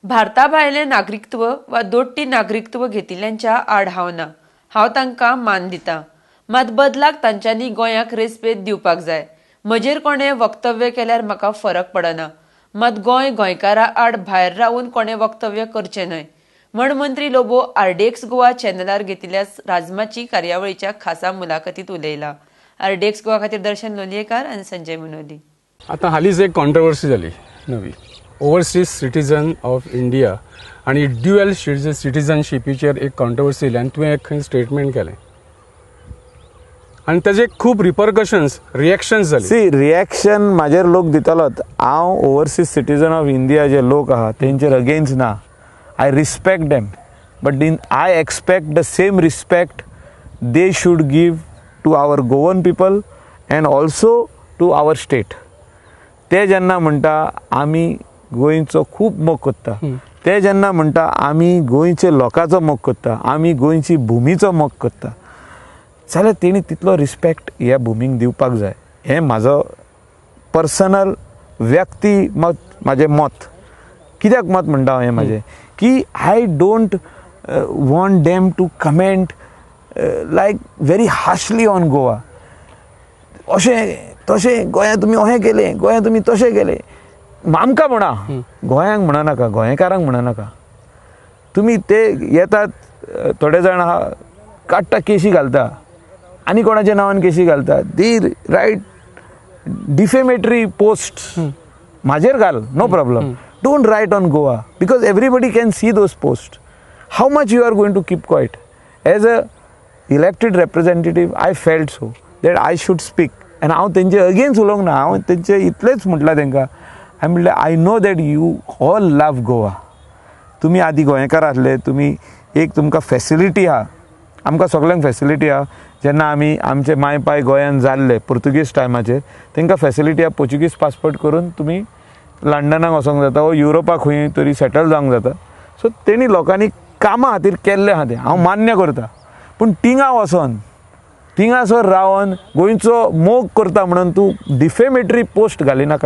भारता भायलें नागरिकत्व वा दोट्टी नागरिकत्व घेतिल्ल्यांच्या आड हांव ना. हांव तांकां मान दिता. मात बदलाक तांच्यांनी गोंयाक रेस्पेद दिवपाक जाय. म्हजेर कोणें वक्तव्य केल्यार म्हाका फरक पडना. मात गोंय गोंयकारा आड भायर रावन कोणें वक्तव्य करचें न्हय म्हण मंत्री लोबो आरडीएक्स गोवा चॅनलार घेतिल्ल्या राजमाची कार्यावळीच्या खासा मुलाखतीत उलयला. आरडीएक्स गोवा खातीर दर्शन लोलयेकार आनी संजय मुनोली. आतां हालींच एक कॉन्ट्रवर्सी जाली नवी, ओवरसीज सिटीजन ऑफ इंडिया आनी ड्युअल सिटीजनशिपीचेर एक कॉन्ट्रवर्सी येयली आनी तुवें एक खंय स्टेटमेंट केलें आनी ताजे खूब रिपरकशन्स, रिएक्शन्स जाली. सी, रिएक्शन म्हाजेर लोक दितालोच. हांव ओवरसीज सिटीजन ऑफ इंडिया जे लोक आहा तेंचेर अगेन्स्ट ना. I respect them, but in I expect the same respect they should give to our Goan people and also to our state. ते जेन्ना म्हणटा आमी गोंयचो खूब मोग करता, ते जेन्ना म्हणटा आमी गोंयचे लोकांचो मोग करता, आमी गोंयची भुमीचो मोग करता, जाल्यार तेणी तितलो रिस्पेक्ट ह्या भुमीक दिवपाक जाय. हें म्हाजो पर्सनल व्यक्ती मत, म्हाजें मत. कित्याक मत म्हणटा हांव हें म्हाजें की I don't want them to comment like very harshly on Goa. अशें तशें, गोंयांत तुमी अशें केलें, गोंयांत तुमी तशें केलें. आमकां म्हणा, गोंयांक म्हणा नाका, गोंयकारांक म्हणा नाका. तुमी ते येतात, थोडे जाण आहा काडटा, केशी घालता आनी कोणाच्या नांवान केशी घालता. They write defamatory post. म्हाजेर घाल, no problem. Don't write on Goa because everybody can see those post. How much you are going to keep quiet? As a elected representative, I felt so that I should speak and हांव तेंचे against उलोवंक ना. हांव तेंचे इतलेंच म्हटलां तेंकां, हांवें म्हणलें, I know that you all love Goa. तुमी आदी गोंयकार आसले, तुमी एक तुमकां फेसिलिटी आहा, आमकां सगल्यांक फेसिलिटी आहा. जेन्ना आमी आमचे माय पाय गोंयान जाल्ले पुर्तुगीज टायमाचेर, तांकां फेसिलिटी आहा, पोर्चुगीज पासपोर्ट करून तुमी लंडनाक वचोंक जाता वो युरोपाक खंय तरी सेटल जावंक जाता. सो तेणी लोकांनी कामां खातीर केल्लें आहा, तें हांव मान्य करता. पूण तिंगा वचोन, थिंगासर रावन गोंयचो मोग करता म्हणून तूं डिफेमेटरी पोस्ट घालिनाका.